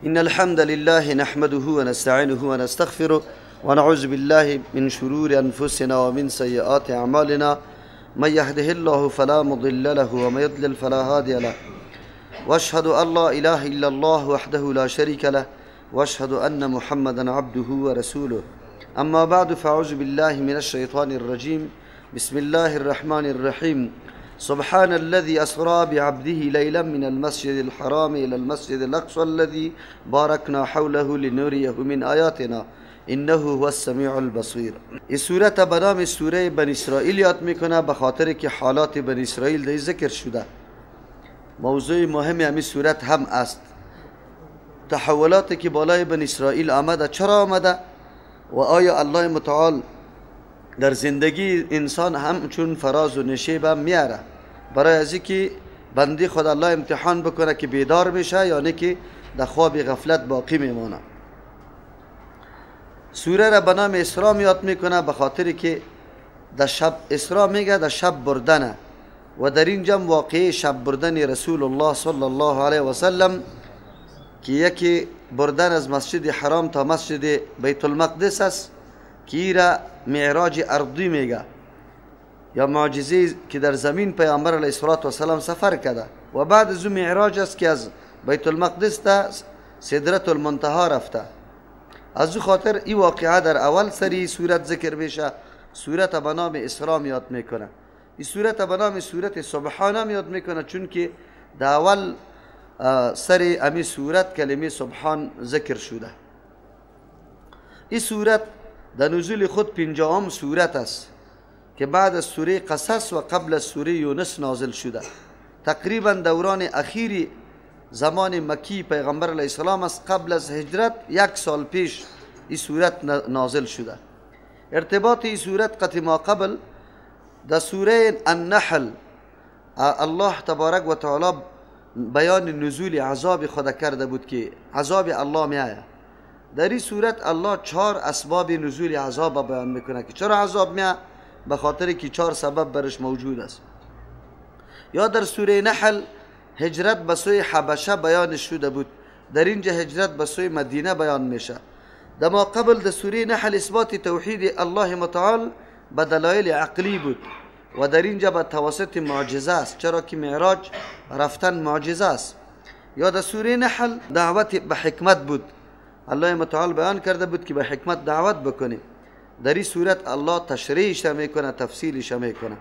إن الحمد لله نحمده ونستعينه ونستغفره ونعوذ بالله من شرور أنفسنا ومن سيئات أعمالنا، من يهده الله فلا مضل له ومن يضلل فلا هادي له، واشهد أن لا إله إلا الله وحده لا شريك له، واشهد أن محمدا عبده ورسوله. أما بعد، فأعوذ بالله من الشيطان الرجيم. بسم الله الرحمن الرحيم. سبحان الذي أسرى بعبده ليلا من المسجد الحرام إلى المسجد الأقصى الذي باركنا حوله لنريه من آياتنا إنه هو السميع البصير. این سورة به نام سوره بنی اسرائیل یاد میکنه به خاطر که حالات بنی اسرائیل در ذکر شده. موضوع مهم همین سورت هم است، تحولاتی که بالای بنی اسرائیل آمده، چرا آمده و آیا الله متعال در زندگی انسان همچون فراز و نشیب هم میاره برای از اینکه بندی خود الله امتحان بکنه که بیدار میشه یا نه که در خواب غفلت باقی میمانه. سوره را به نام اسراء یاد میکنه به خاطر که در شب اسراء میگه در شب بردنه، و در اینجا واقعه شب بردن رسول الله صلی الله علیه و سلم که یکی بردن از مسجد حرام تا مسجد بیت المقدس است که ایرا معراج ارضی میگه، یا معجزه که در زمین پیامبر علیه الصلاة والسلام سفر کرده، و بعد از او معراج است که از بیت المقدس تا سدرة المنتها رفته. از او خاطر این واقعه در اول سری سورت ذکر میشه. سورت به نام اسراء یاد میکنه. این سورت به نام سورت سبحان یاد میکنه چون که در اول سر امی سورت کلمه سبحان ذکر شده. این سورت در نزول خود 50 سورت است که بعد از سوره قصص و قبل از سوره یونس نازل شده. تقریبا دوران اخیری زمان مکی پیغمبر علیه السلام است، قبل از هجرت 1 سال پیش این سورت نازل شده. ارتباط این سورت قطع ما قبل در سوره النحل الله تبارک و تعالی بیان نزول عذاب خود کرده بود که عذاب الله می آید. در این صورت الله 4 اسباب نزول عذاب بیان میکنه که چرا عذاب میاد، به خاطر که 4 سبب برش موجود است. یا در سوره نحل هجرت به سوی حبشه بیان شده بود، در اینجا هجرت به سوی مدینه بیان میشه. در ما قبل در سوره نحل اثبات توحید الله متعال به دلایل عقلی بود و در اینجا به توسط معجزه است، چرا که معراج رفتن معجزه است. یا در سوره نحل دعوت به حکمت بود، الله متعال بیان کرده بود که به حکمت دعوت بکنیم. در این صورت الله تشریحش میکنه، تفصیلش میکنه.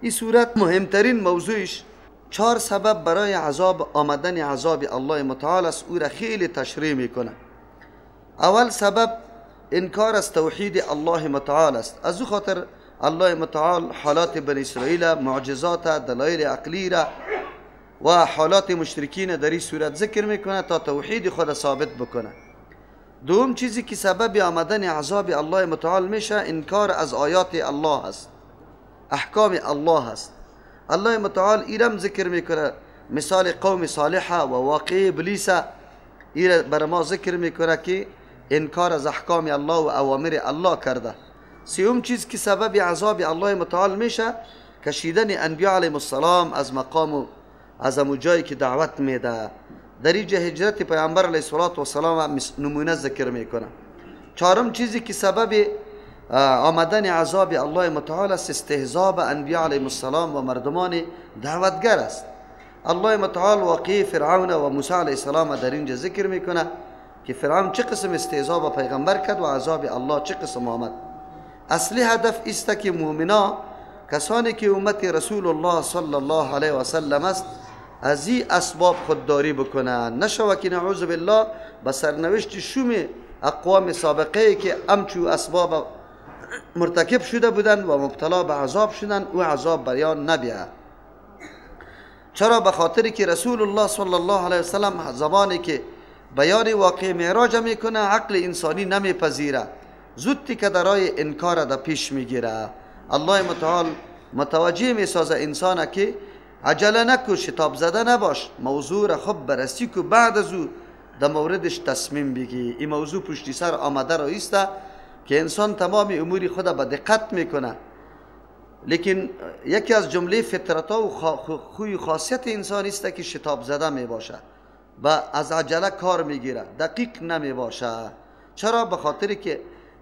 این صورت مهمترین موضوعش 4 سبب برای عذاب آمدن عذاب الله متعال است، او را خیلی تشریح میکنه. اول سبب انکار از توحید الله متعال است. از او خاطر الله متعال حالات بنی اسرائیل، معجزات، دلایل عقلی را و حالات مشرکین در این صورت ذکر میکنه تا توحید خود ثابت بکنه. دوم چیزی که سبب آمدن عذاب الله متعال میشه انکار از آیات الله است، احکام الله است. الله متعال ایرم ذکر میکنه، مثال قوم صالحه و واقع ابلیس ایره بر ما ذکر میکنه که انکار از احکام الله و اوامر الله کرده. سوم چیز که سبب عذاب الله متعال میشه کشیدن انبیاء علیهم السلام از مقام و از امو جایی که دعوت میده. در اینجا هجرت پیامبر علیه الصلاة والسلام نمونه ذکر میکنه. چهارم چیزی که سبب آمدن عذاب الله متعال است استهزاء به انبیاء علیهم السلام و مردمان دعوتگر است. الله متعال واقع فرعون و موسی علیه السلام در اینجا ذکر میکنه که فرعون چه قسم استهزاء به پیغمبر کرد و عذاب الله چه قسم آمد. اصلی هدف است که مؤمنا کسانی که امت رسول الله صلی الله علیه و سلم است از این اسباب خودداری بکنن، نشوه که نعوذ بالله به سرنوشت شوم اقوام سابقه که امچو اسباب مرتکب شده بودن و مبتلا به عذاب شدن او عذاب بریان نبیه. چرا؟ به خاطر که رسول الله صلی الله علیه و سلم زمانی که بیان واقع معراج میکنه عقل انسانی نمیپذیره، زود که درای انکار در پیش میگیره. الله متعال متوجه میسازه انسان که عجله نکو، شتاب زده نباش، موضوع را خوب بررسی کو، بعد از او در موردش تصمیم بگی. این موضوع پشتی سر آمده را ایسته که انسان تمام امور خود به دقت میکنه، لیکن یکی از جمله فطرت ها و خوی خاصیت انسان است که شتاب زده می باشه. و از عجله کار میگیره، دقیق نمی باشه. چرا؟ به خاطر که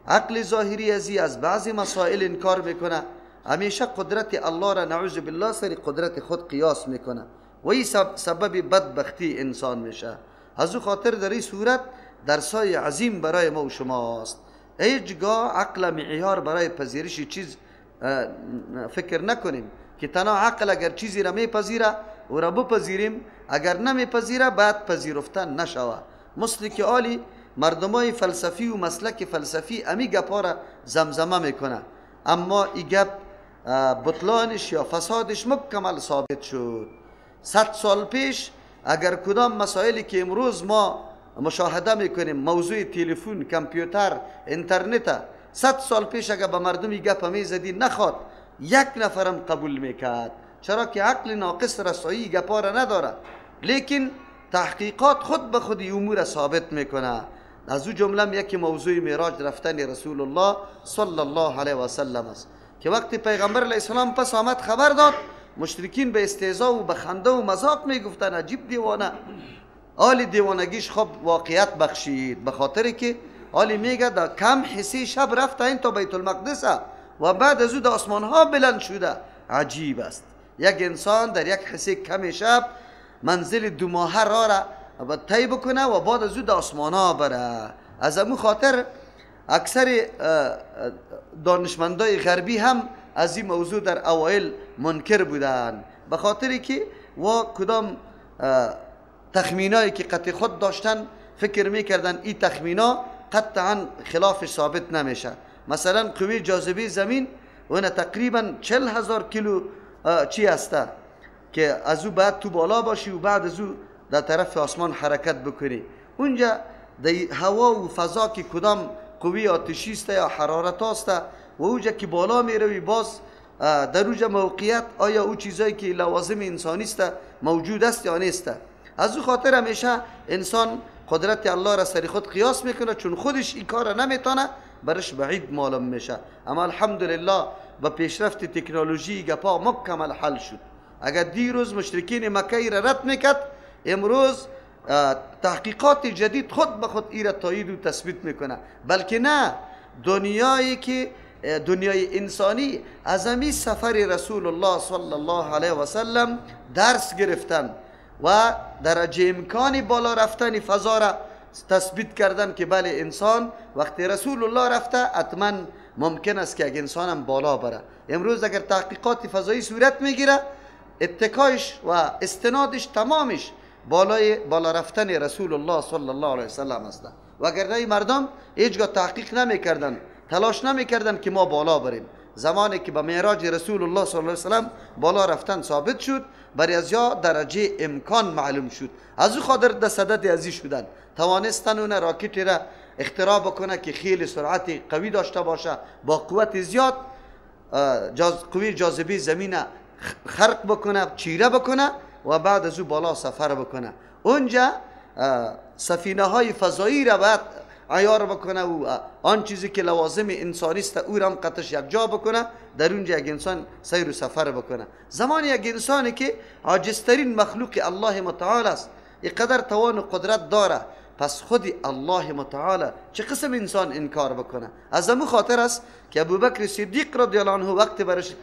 عقل ظاهری ازی از بعضی مسائل انکار میکنه، همیشه قدرت الله را نعوذ بالله سر قدرت خود قیاس میکنه و این سبب بدبختی انسان میشه. از او خاطر در این صورت درسای عظیم برای ما و شماست. هیچگاه عقل معیار برای پذیرش چیز فکر نکنیم که تنها عقل اگر چیزی را میپذیره او را بپذیریم، اگر نمیپذیره بعد پذیرفتن نشوه. مثل که آلی مردمای فلسفی و مسلک فلسفی امی گپا را زمزمه میکنه، اما ای گپ بطلانش یا فسادش مکمل ثابت شد. 100 سال پیش اگر کدام مسائلی که امروز ما مشاهده میکنیم، موضوع تلفن، کامپیوتر، اینترنت، 100 سال پیش اگر به مردم گپ میزدی نخواد یک نفرم قبول میکرد، چرا که عقل ناقص رسایی گپا را نداره. لیکن تحقیقات خود به خود امور ثابت میکنه. از او جمله یکی موضوع معراج رفتن رسول الله صلی الله علیه و سلم است که وقتی پیغمبر علیه السلام پس آمد خبر داد، مشرکین به استهزا و به خنده و مذاق میگفتن عجیب دیوانه. آلی دیوانگیش خب واقعیت بخشید، به خاطر که آلی میگه در کم حسی شب رفته این تا بیت المقدس و بعد از او در آسمان ها بلند شده. عجیب است یک انسان در یک حسی کم شب منزل 2 ماهه را طی بکنه و بعد از او در آسمان ها بره. از امو خاطر اکثر دانشمندای غربی هم از این موضوع در اوایل منکر بودن، به خاطر که و کدام تخمینایی که قطع خود داشتن فکر میکردن این تخمینا قطعا خلافش ثابت نمیشه. مثلا قوه جاذبه زمین اون تقریبا 40,000 کیلو چی هسته که از او بعد تو بالا باشی و بعد از او در طرف آسمان حرکت بکنی. اونجا در هوا و فضا که کدام قوه آتشی است یا حرارت است و اونجا که بالا میروی باز در اونجا موقعیت آیا او چیزایی که لوازم انسانی است موجود است یا نیست. از او خاطر همیشه انسان قدرت الله را سر خود قیاس میکنه، چون خودش این کار را نمیتونه برش بعید معلوم میشه. اما الحمدلله با پیشرفت تکنولوژی گپا مکمل حل شد. اگر دیروز مشرکین مکه را رد میکرد، امروز تحقیقات جدید خود به خود ای را تایید و تثبیت میکنه. بلکه نه، دنیایی که دنیای انسانی از امی سفر رسول الله صلی الله علیه و سلم درس گرفتن و درجه امکان بالا رفتن فضا را تثبیت کردن که بله انسان وقتی رسول الله رفته حتما ممکن است که یک انسان هم بالا بره. امروز اگر تحقیقات فضایی صورت میگیره، اتکایش و استنادش تمامش بالای بالا رفتن رسول الله صلی الله علیه وسلم است. وگرنه مردم هیچگاه تحقیق نمیکردن، تلاش نمیکردن که ما بالا بریم. زمانی که به معراج رسول الله صلی الله علیه وسلم بالا رفتن ثابت شد، برای از یا درجه امکان معلوم شد. از او خاطر در صدد ازی شدن، توانستن اون راکت را اختراع بکنه که خیلی سرعت قوی داشته باشه، با قوت زیاد قوی جاذبه زمین خرق بکنه، چیره بکنه و بعد از او بالا سفر بکنه. اونجا سفینه های فضایی را باید عیار بکنه و آن چیزی که لوازم انسانی است او را هم قطش یک جا بکنه، در اونجا یک انسان سیر و سفر بکنه. زمان یک انسانی که عاجزترین مخلوق الله متعال است، اینقدر توان و قدرت داره، پس خود الله متعال چه قسم انسان انکار بکنه؟ از امو خاطر است که ابوبکر صدیق رضی الله عنه وقت برش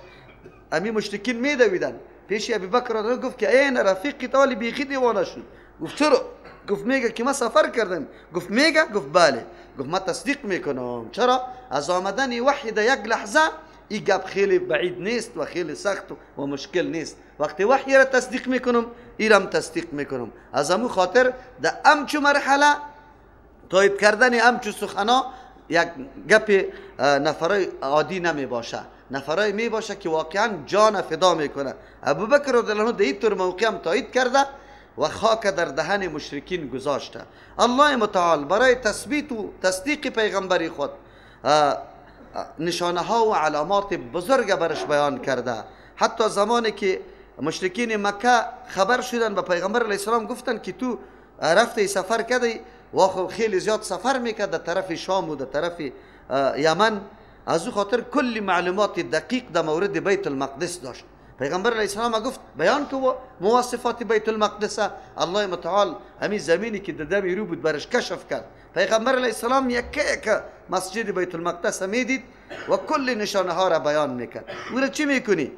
امی مشرکین میدویدن پیش ابوبکر رضی الله گفت که این رفیق تالی بیخی دیوانه شد. گفت چرا؟ گفت میگه که ما سفر کردم. گفت میگه؟ گفت بله. گفت ما تصدیق میکنم. چرا؟ از آمدن وحی در یک لحظه این گپ خیلی بعید نیست و خیلی سخت و مشکل نیست. وقتی وحی را تصدیق میکنم، ایرم تصدیق میکنم. از امو خاطر در امچو مرحله تایید کردن امچو سخنا یک گپ نفرای عادی نمی باشه، نفرای می باشه که واقعا جان فدا میکنه. ابوبکر رضی الله عنه در این طور موقع هم تایید کرده و خاک در دهن مشرکین گذاشته. الله متعال برای تثبیت و تصدیق پیغمبری خود نشانه ها و علامات بزرگ برش بیان کرده. حتی زمانی که مشرکین مکه خبر شدن به پیغمبر علیه السلام گفتن که تو رفتی سفر کردی و خب خیلی زیاد سفر میکرد در طرف شام و در طرف یمن، از او خاطر کل معلومات دقیق در مورد بیت المقدس داشت. پیغمبر علیه السلام گفت بیان کو مواصفات بیت المقدس. الله متعال همین زمینی که دم رو بود برش کشف کرد. پیغمبر علیه السلام یک یک مسجد بیت المقدس میدید و کل نشانه ها را بیان میکرد. او را چی میکنی؟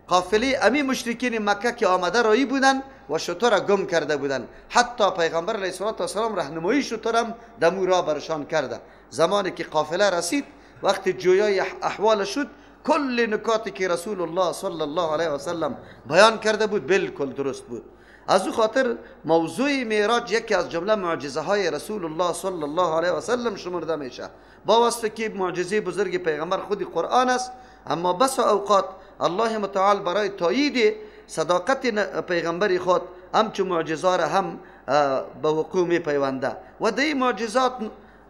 قافله امی مشرکین مکه که آمده رایی بودن و شتر را گم کرده بودن. حتی پیغمبر علیه السلام راهنمایی شترم دمو را برشان کرده. زمانی که قافله رسید، وقتی جویای احوال شد، کل نکاتی که رسول الله صلی الله علیه و سلم بیان کرده بود بالکل درست بود. از او خاطر موضوع معراج یکی از جمله معجزه های رسول الله صلی الله علیه و سلم شمرده میشه. با وصف که معجزه بزرگ پیغمبر خود قرآن است، اما بس اوقات الله متعال برای تایید صداقت پیغمبر خود همچون معجزه را هم به وقوع می پیونده و در این معجزات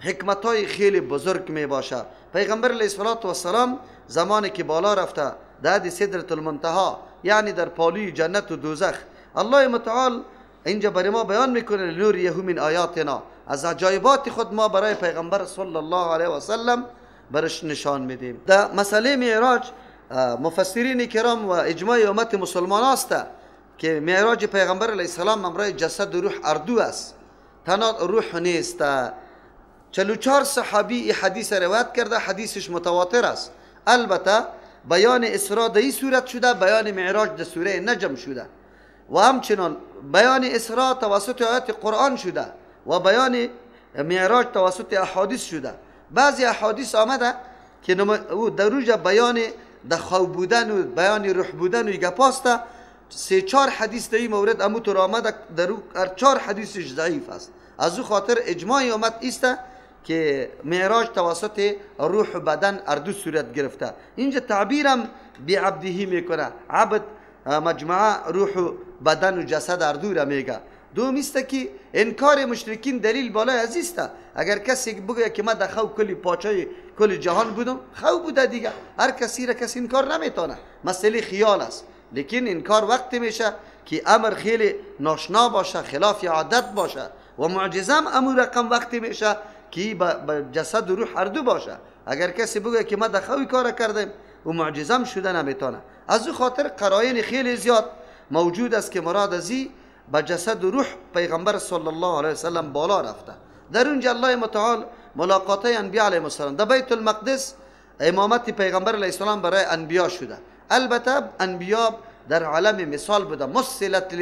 حکمت های خیلی بزرگ می باشه. پیغمبر علیه السلام زمانی که بالا رفته در سدرة المنتها، یعنی در پالوی جنت و دوزخ، الله متعال اینجا برای ما بیان میکنه لنوریه من آیاتنا، از عجایبات خود ما برای پیغمبر صلی الله علیه و سلم برش نشان میدیم. در مسئله معراج مفسرین کرام و اجماع امت مسلمان است که معراج پیغمبر علیه السلام همراه جسد و روح اردو است، تنها روح نیست. 44 صحابی این حدیث روایت کرده، حدیثش متواتر است. البته بیان اسراء در این صورت شده، بیان معراج در سوره نجم شده و همچنان بیان اسراء توسط آیات قرآن شده و بیان معراج توسط احادیث شده. بعضی احادیث آمده که در روز بیان در خواب بودن و بیان روح بودن و گپاسته، 3-4 حدیث در این مورد اموتور آمده، در 4 حدیثش ضعیف است. از او خاطر اجماع امت است که معراج توسط روح و بدن اردو صورت گرفته. اینجا تعبیرم بعبدهی میکنه، عبد مجموعه روح و بدن و جسد اردو را میگه. دوم است که انکار مشرکین دلیل بالای عزیز است. اگر کسی بگه که من در خواب کلی پاچای کل جهان بودم، خواب بوده دیگه، هر کسی را کسی انکار نمیتونه، مسئله خیال است. لیکن انکار وقتی میشه که امر خیلی ناشنا باشه، خلاف عادت باشه و معجزه هم امر رقم وقتی میشه که با جسد و روح هر دو باشه. اگر کسی بگه که ما در خواب کار کردیم و معجزه هم شده نمیتونه. از او خاطر قرائن خیلی زیاد موجود است که مراد از این با جسد و روح پیغمبر صلی الله علیه وسلم بالا رفته. در اونجا الله متعال ملاقات انبیا علیهم السلام در بیت المقدس امامت پیغمبر علیه السلام برای انبیا شده. البته انبیا در عالم مثال بوده، مثلت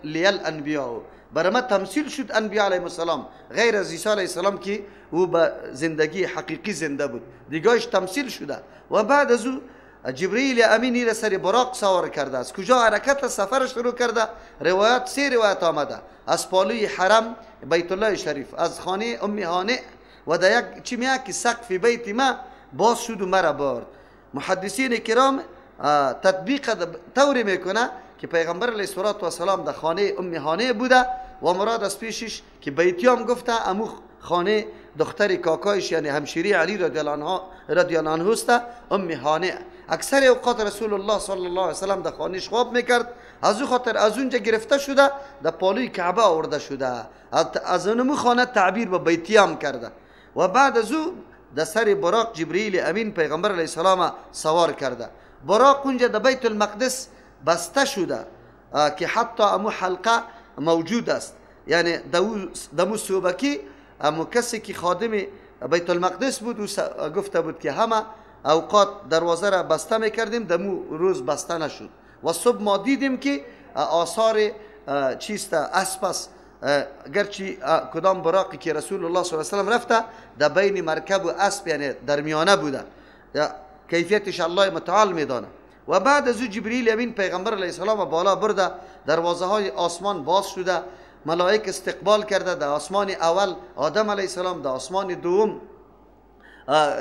لیل انبیا، برای ما تمثیل شد انبیا علیهم السلام، غیر از عیسی علیه السلام که او به زندگی حقیقی زنده بود، دیگهش تمثیل شده. و بعد از او جبرئیل امین را سر براق سوار کرده است. کجا حرکت سفر شروع کرده؟ روایت 3 روایت آمده، از پالوی حرم بیت الله شریف، از خانه ام هانئ و در یک چی میگه که سقف بیت ما باز شد و مرا برد. محدثین کرام تطبیق طوری میکنه که پیغمبر علیه السلام در خانه ام هانئ بوده و مراد از پیشش که بیتیام گفته امو خانه دختر کاکایش یعنی همشیری علی رضی الله عنه است، ام هانئ. اکثر اوقات رسول الله صلی الله علیه وسلم در خانهش خواب میکرد، از او خاطر از اونجا گرفته شده در پالوی کعبه آورده شده، از اونمو خانه تعبیر به بیتیام کرده. و بعد از او در سر براق جبرئیل امین پیغمبر علیه السلام سوار کرده. براق اونجا در بیت المقدس بسته شده که حتی امو حلقه موجود است، یعنی دمو سوبکی امو کسی که خادم بیت المقدس بود او گفته بود که همه اوقات دروازه را بسته میکردیم، دمو روز بسته نشد و صبح ما دیدیم که آثار چیست اسب است، گرچه کدام براقی که رسول الله صلی الله علیه و سلم رفته در بین مرکب و اسب یعنی در میانه بوده، کیفیتش الله متعال میدانه. و بعد از او جبرئیل امین پیغمبر علیه السلام بالا برده، دروازه های آسمان باز شده، ملائک استقبال کرده. در آسمان اول آدم علیه السلام، در آسمان دوم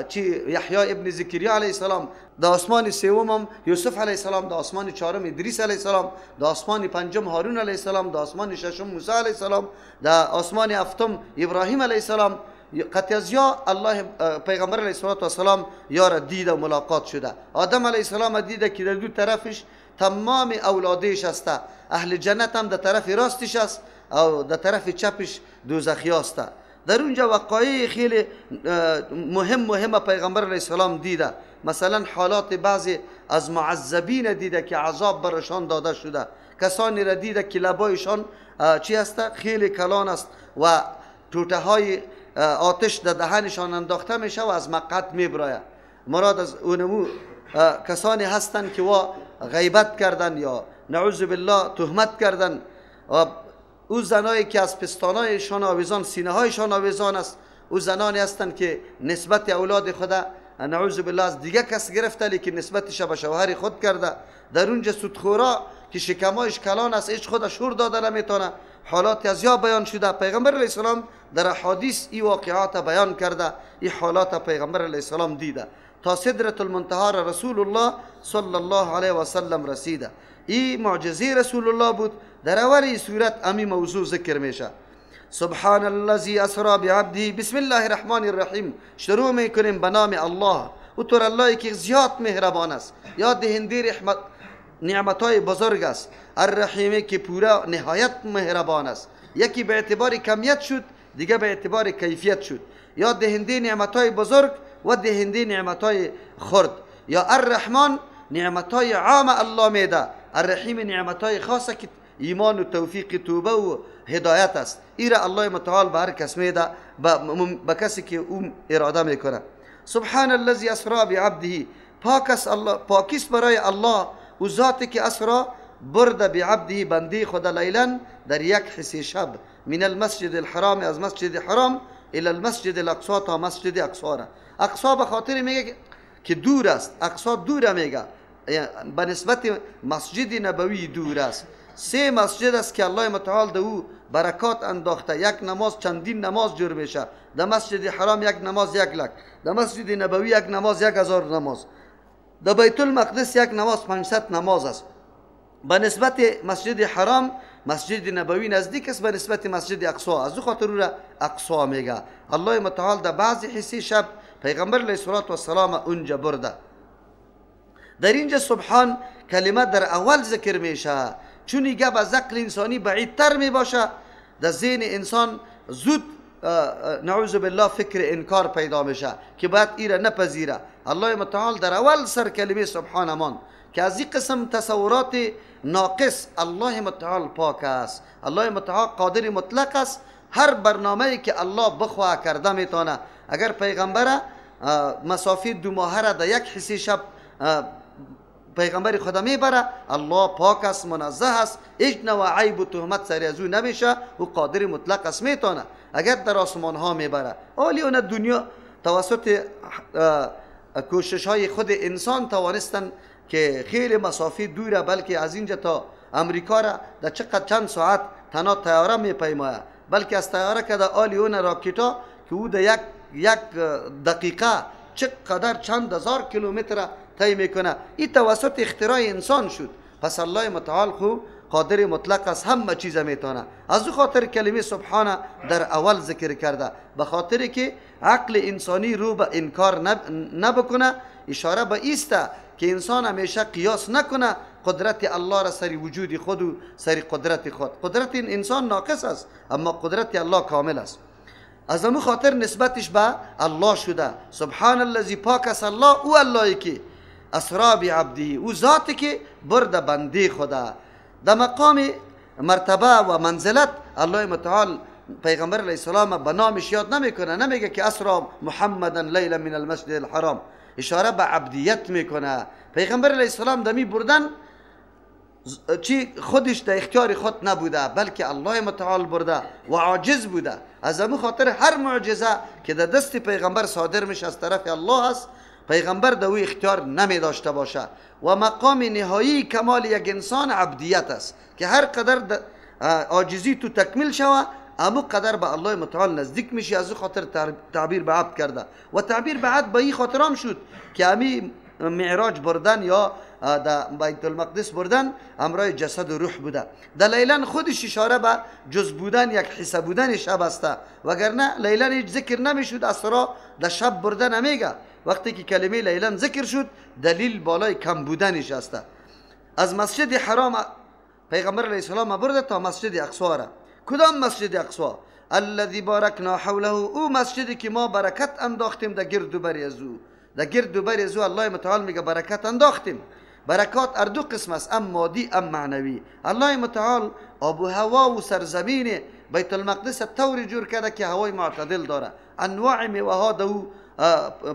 چی یحیی ابن زکریا علیه السلام، در آسمان سوم یوسف علیه السلام، در آسمان چهارم ادریس علیه السلام، در آسمان پنجم هارون علیه السلام، در آسمان ششم موسی علیه السلام، در آسمان هفتم ابراهیم علیه السلام. قطعا الله پیغمبر علیه السلام یار دیده و ملاقات شده. آدم علیه السلام دیده که در دو طرفش تمام اولادش است، اهل جنت هم در طرف راستش است او در طرف چپش دوزخی است. در اونجا وقایع خیلی مهم پیغمبر علیه السلام دیده، مثلا حالات بعضی از معذبین دیده که عذاب برشان داده شده، کسانی را دیده که لبایشان چی هست؟ خیلی کلان است و توته های آتش در دهنشان انداخته میشه و از مقعد میبراید. مراد از اونمو کسانی هستند که وا غیبت کردن یا نعوذ بالله تهمت کردن، و او زنایی که از پستانایشان آویزان، سینه هایشان آویزان است، او زنانی هستند که نسبت اولاد خود نعوذ بالله از دیگه کس گرفته لیکن نسبتش به شوهر خود کرده. در اونجا سودخورا که شکمایش کلان است، هیچ خود شور داده نمیتونه. حالات از یا بیان شده. پیغمبر علیه السلام در احادیث این واقعات بیان کرده، این حالات پیغمبر علیه السلام دیده تا سدرة المنتهى رسول الله صلی الله علیه و سلم رسیده. این معجزه رسول الله بود. در اول صورت امی موضوع ذکر میشه. سبحان الذی اسرا بعبده. بسم الله الرحمن الرحیم. شروع میکنیم به نام الله، او طور الله که زیاد مهربان است، یاد دهنده رحمت نعمتهای بزرگ است، الرحیمه که پورا نهایت مهربان است. یکی به اعتبار کمیت شد، دیگه به اعتبار کیفیت شد. یا دهنده نعمتهای بزرگ و دهنده نعمتهای خرد. یا الرحمن نعمتهای عام الله میده، الرحیم نعمتهای خاصه که ایمان و توفیق توبه و هدایت است. ایره الله متعال به هر کس میده، به کسی که او اراده میکنه. سبحان الذی اسرا بعبده. پاک است الله، پاکیست برای الله او ذاتی که اسرا برد بعبده بنده خود لیلا در یک حصه شب، من المسجد الحرام از مسجد حرام الى المسجد الاقصى تا مسجد اقصا را. اقصا به خاطر میگه که دور است، اقصا دور میگه به نسبت مسجد نبوی دور است. سه مسجد است که الله متعال در او برکات انداخته. یک نماز چندین نماز جور میشه. در مسجد حرام یک نماز 1 لک، در مسجد نبوی یک نماز 1000 نماز، در بیت المقدس یک نماز 500 نماز است. به نسبت مسجد حرام مسجد نبوی نزدیک است به نسبت مسجد اقصا، از او خاطر او را اقصا میگه. الله متعال در بعض حصه شب پیغمبر علیه الصلاة والسلام اونجا برده. در اینجا سبحان کلمه در اول ذکر میشه، چون این گپ از عقل انسانی بعیدتر میباشه، در ذهن انسان زود نعوذ بالله فکر انکار پیدا میشه که باید ایره نپذیره. الله متعال در اول سر کلمه سبحان مان که از این قسم تصورات ناقص الله متعال پاک است. الله متعال قادر مطلق است، هر برنامه که الله بخواه کرده میتونه. اگر پیغمبر مسافه 2 ماهه را در یک حصه شب پیغمبر خدا میبره، الله پاک است، منزه است، هیچ نوع عیب و تهمت سر از او نمیشه، او قادر مطلق است میتونه. اگر در آسمان ها میبره، حالی اون دنیا توسط کوشش های خود انسان توانستن که خیلی مسافه دوره، بلکه از اینجا تا امریکا را در چقدر چند ساعت تنها طیاره میپیمایه، بلکه از طیاره که در آلی اون راکتا که او در یک دقیقه چقدر چند هزار کیلومتر طی میکنه، این توسط اختراع انسان شد. پس الله متعال خو قادر مطلق است، همه چیز میتونه. از او خاطر کلمه سبحانه در اول ذکر کرده، به خاطر که عقل انسانی رو به انکار نبکنه. اشاره به ایسته که انسان همیشه قیاس نکنه قدرت الله را سر وجود خود و سر قدرت خود. قدرت انسان ناقص است اما قدرت الله کامل است. از همون خاطر نسبتش به الله شده. سبحان الذی، پاک است الله، او اللهی که اسرا بعبده، او ذاتی که برد بنده خدا. در مقام مرتبه و منزلت الله متعال پیغمبر علیه السلام به نامش یاد نمیکنه، نمیگه که اسرا محمدا لیلا من المسجد الحرام، اشاره به عبدیت میکنه. پیغمبر علیه السلام دمی بردن چی خودش در اختیار خود نبوده، بلکه الله متعال برده و عاجز بوده. از همون خاطر هر معجزه که در دست پیغمبر صادر میشه از طرف الله است، پیغمبر در او اختیار نمی داشته باشه. و مقام نهایی کمال یک انسان عبدیت است که هر قدر عاجزی تو تکمیل شوه، امو قدر به الله متعال نزدیک میشی. از او خاطر تعبیر به عبد کرده و تعبیر به عبد به این خاطر هم شد که امی معراج بردن یا در بیت المقدس بردن امرای جسد و روح بوده. در لیلن خودش اشاره به جز بودن یک حصه بودن شب است، وگرنه لیلن هیچ ذکر نمیشد. اسرا در شب بردن نمیگه. وقتی که کلمه لیلن ذکر شد دلیل بالای کم بودنش است. از مسجد حرام پیغمبر علیه السلام برده تا مسجد اقصا را. کدام مسجد اقصا؟ الذي بارکنا حوله، او مسجدی که ما برکت انداختیم در گرد و بر از او. در گرد و بر از او الله متعال میگه برکت انداختیم. برکات هر دو قسم است، ام مادی ام معنوی. الله متعال آب و هوا و سرزمین بیت المقدس طوری جور کرده که هوای معتدل داره، انواع میوه ها دو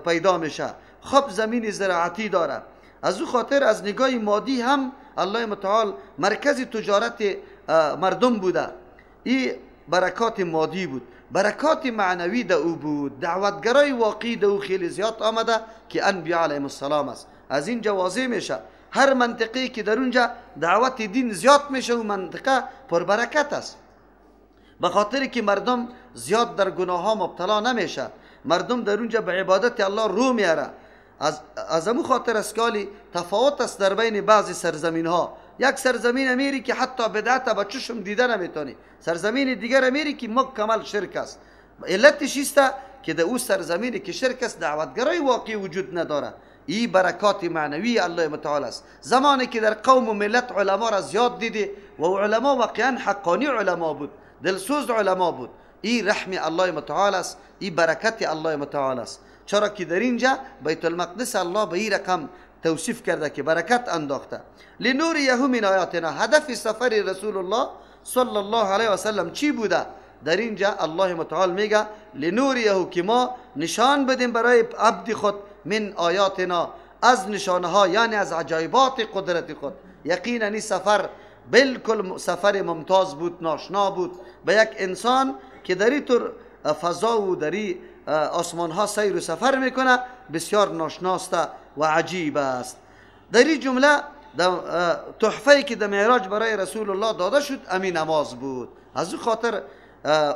پیدا میشه، خب زمین زراعتی داره. از او خاطر از نگاه مادی هم الله متعال مرکز تجارت مردم بوده. این برکات مادی بود. برکات معنوی ده او بود، دعوتگرای واقعی ده او خیلی زیاد آمده که انبیا علیهم السلام است. از اینجا واضح میشه هر منطقه‌ای که در اونجا دعوت دین زیاد میشه و منطقه پربرکت است، به خاطر که مردم زیاد در گناه ها مبتلا نمیشه، مردم در اونجا به عبادت الله رو میاره. از امو خاطر اسکالی تفاوت است در بین بعضی سرزمین ها. یک سرزمین میری که حتی بدعت با چشم دیده نمیتونی، سرزمین دیگر میری که مکمل شرک است. علتش است که در او سرزمینی که شرک است دعوتگرای واقعی وجود نداره. این برکات معنوی الله متعال است. زمانی که در قوم و ملت علما را زیاد دیدی و علما واقعا حقانی علما بود، دلسوز علما بود، این رحم الله متعال است، این برکت الله متعال است. چرا که در اینجا بیت المقدس الله به این رقم توصیف کرده که برکت انداخته. لنوریه من آیاتنا، هدف سفر رسول الله صلی الله علیه و سلم چی بوده؟ در اینجا الله متعال میگه لنوریه، که ما نشان بدیم برای عبد خود، من آیاتنا، از نشانه ها، یعنی از عجایبات قدرت خود. یقینا این سفر بالکل سفر ممتاز بود، ناشنا بود به یک انسان که در این طور فضا و در این آسمان ها سیر و سفر میکنه، بسیار ناشناست و عجیب است. در این جمله تحفه که در معراج برای رسول الله داده شد امی نماز بود. از او خاطر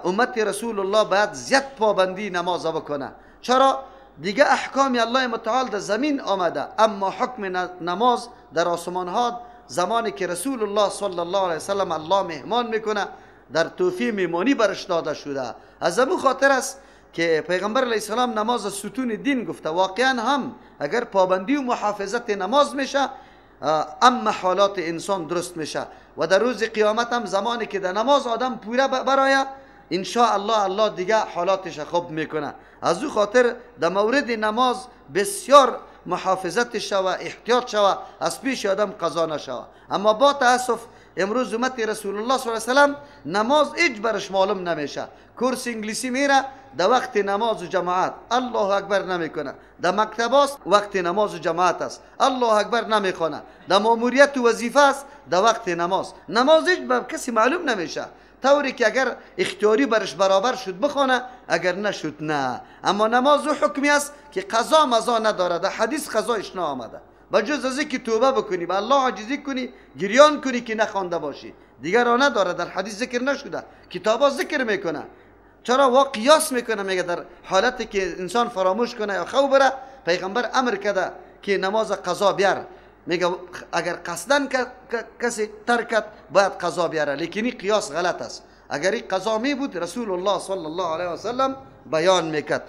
امت رسول الله باید زیاد پابندی نماز بکنه. چرا؟ دیگه احکام الله متعال در زمین آمده، اما حکم نماز در آسمان ها زمانی که رسول الله صلی الله علیه وسلم الله مهمان میکنه در توفیق میمانی برش داده شده. از امو خاطر است که پیغمبر علیه السلام نماز ستون دین گفته. واقعا هم اگر پابندی و محافظت نماز میشه، اما حالات انسان درست میشه و در روز قیامت هم زمانی که در نماز آدم پوره برای ان شاء الله الله دیگه حالاتش خوب میکنه. از او خاطر در مورد نماز بسیار محافظت شوه، احتیاط شوه، از پیش آدم قضا نشوه. اما با تاسف امروز امت رسول الله صلی الله علیه وسلم نماز هیچ برش معلوم نمیشه. کورس انگلیسی میره در وقت نماز و جماعت الله اکبر نمیکنه، در مکتب است وقت نماز و جماعت است الله اکبر نمیخونه، در ماموریت و وظیفه است در وقت نماز. نماز هیچ به کسی معلوم نمیشه، طوری که اگر اختیاری برش برابر شد بخونه، اگر نشد نه. اما نماز او حکمی است که قضا مزا نداره، در حدیث قضایش نآمده، بجز از اینکه توبه بکنی، به الله عاجزی کنی، گریان کنی که نخوانده باشی، دیگر را نداره. در حدیث ذکر نشده، کتابا ذکر میکنه. چرا؟ وا قیاس میکنه، میگه در حالتی که انسان فراموش کنه یا خو بره، پیغمبر امر کرده که نماز قضا بیار. میگه اگر قصدن کسی ترکت باید قضا بیاره، لیکن این قیاس غلط است. اگر این قضا می بود رسول الله صلی الله علیه و سلم بیان میکرد.